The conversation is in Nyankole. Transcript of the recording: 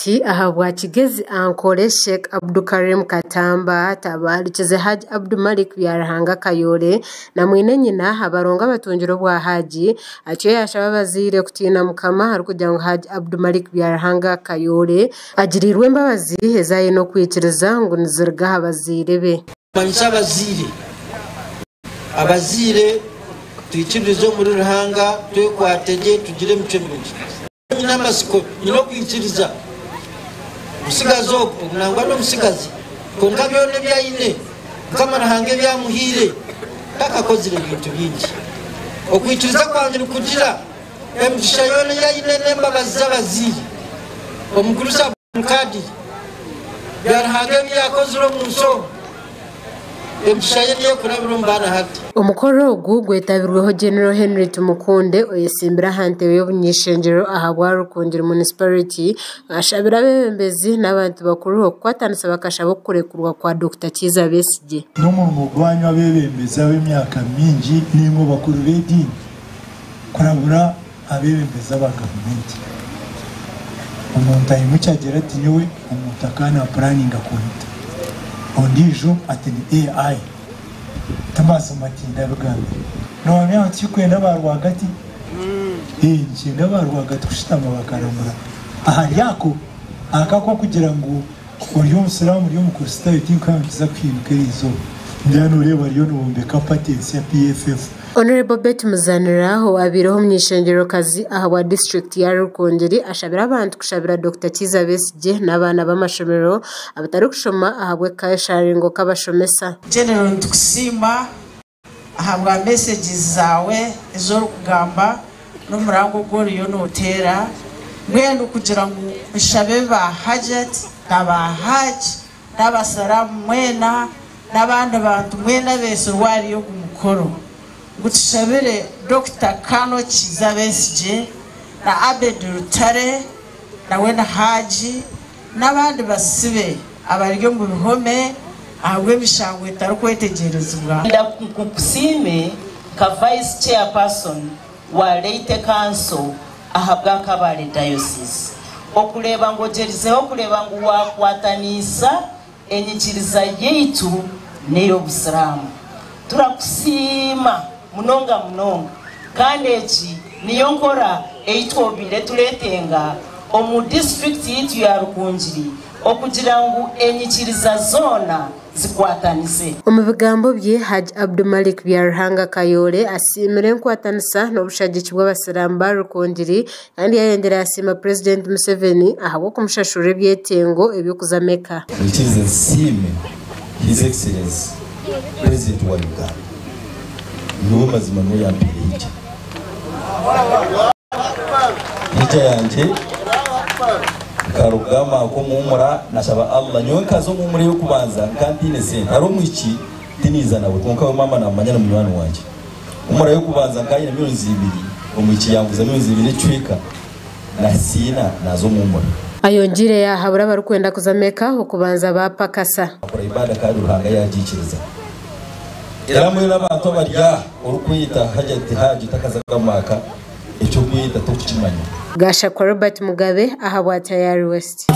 Mufti ahabwa Kigezi Ankole Sheikh Abdukarim Katamba atabaarikize Hajj Abdumalik Byaruhanga Kayore na mwine nyina abarongo abatungire obwa Hajji atyo yashaba abazaire kutiina Mukama arikugira ngu Hajj Abdumalik Byaruhanga Kayore agirirwe embabazi ezi aine okwikiriza ngu niziruga aha bazaire be. Manyisa abazaire, abazaire twikiririze omuri Ruhanga, twekwate gye, tugire emicwe mirungi. Nyine amatsiko, nyine okwikiriza. Omutsigazi ogu, ogu nangwa n'omutsigazi, kwonka byona ebi aine, Mukama Ruhanga ebi amuhaire, takakozire bintu bingi. Okwikiriza kwangye nikugira emigisha yoona ei aine n'embabazi z'abazaire. Omugurusi Abdulkadir, bya Ruhanga ebi yaakozire omu nsi omu, emigisha ye niyo ekurabira omu baana hati. Omukoro ogu gwetabirweho General Henry Tumukunde oyesimbire aha ntebe y'obuny'ishengyero ahabwa Rukungiri Municipality ashabire abeebembezi n'abantu bakuru okukwatanisa bakashaba okurekurwa kwa Dokita Kiiza Besigye. N'omurimo gwanyu abeebembezi ab'emyaka mingi naimwe bakuru b'ediini kurabura abeebembezi aba gavumenti. Omuntu aimukye agire ati nyowe omuntu akaba naapuraninga kunyita, ondiijo ati ni AI. Ti mazima tindabigambire. Nohamya ngu tikikwenda aba rwagati? Ee, nikyenda aba rwagati kushutama bakaramura ahari ako aka ak'okugira ngu ori Omusiraamu ori Omukristaayo tinkuhamya ngu nikiza kuhinduka eriizooba. Mbwenu nooreeba bariyo nibombeka party ensya PFF. Honourable Betty Muzanira owabaireho omuny'eishengyerokazi ahabwa disiturikiti ya Rukungiri ashabire abantu kushabira Dokita Kiiza Besigye n'abaana b'amashomero abatarikushoma ahabw'ekasharingo k'abashomesa. General nitukusiima ahabwa messages zaawe ezi orikugamba n'omuranga ogu oriyo noteera mbwenu kugira ngu nshabe ba Hajjat na ba Hajj n'abasiraamu mwena n'abandi bantu mwena abeetsirwe ahari ogu mukoro ngu tushabire Dokita Kano Kiiza Besigye na Abed Lutale nawe na Haji n'abandi basibe abari omu bihome ahabw'emishango etarikwetegyerezibwa. Nda nkusiime nka Vice Chairperson wa Laity Council ahabwa Kabale Diocese okureeba ngu ogyerizeho kureeba ngu waakwataniisa enyikiriza yaitu n'ey'Obusiraamu. Turakusiima munonga munonga kandi egi niyo nkora ei twobaire tureetenga omu disiturikiti yaitu ya Rukungiri okugira ngu enyikiriza zoona zikwatanise. Omu bigambo bye, Hajj Abdumalik Byaruhanga Kayore asiimire enkwatanisa n'obushagiki bw'abasiraamu ba Rukungiri kandi yayongyera yasiima Purezidenti Museveni ahabw'okumushashurira ebyetengo eby'okuza Mecca. Mwikirize nsiime His Excellency President wa Uganda niwe mazima niwe yampeire hija. Hija yangye nkaruga maaka omu Umrah nashaba Allah nyowe nkaza omu Umrah ey'okubanza nka ntaine sente hariho omwishiki tiniiza nawe kwonka we maama namumanya ni munywani wangye. Umrah y'okubanza nkaba nyine millions ibiri omwishiki yanguza millions ibiri n'ekicweka nasiina naaza omu Umrah. Ayongiire yaahabura abarikwenda kuza Mecca okubanza baapakasa. Akora ibada kandi Ruhanga yagiikiriza. Era mbwenu abantu abari aha orikweyeta Hajati Haji otakazaga Maaka eky'okweyeta tokukimanya. Gashakwa Robert Mugabe ahabwa Tayari West.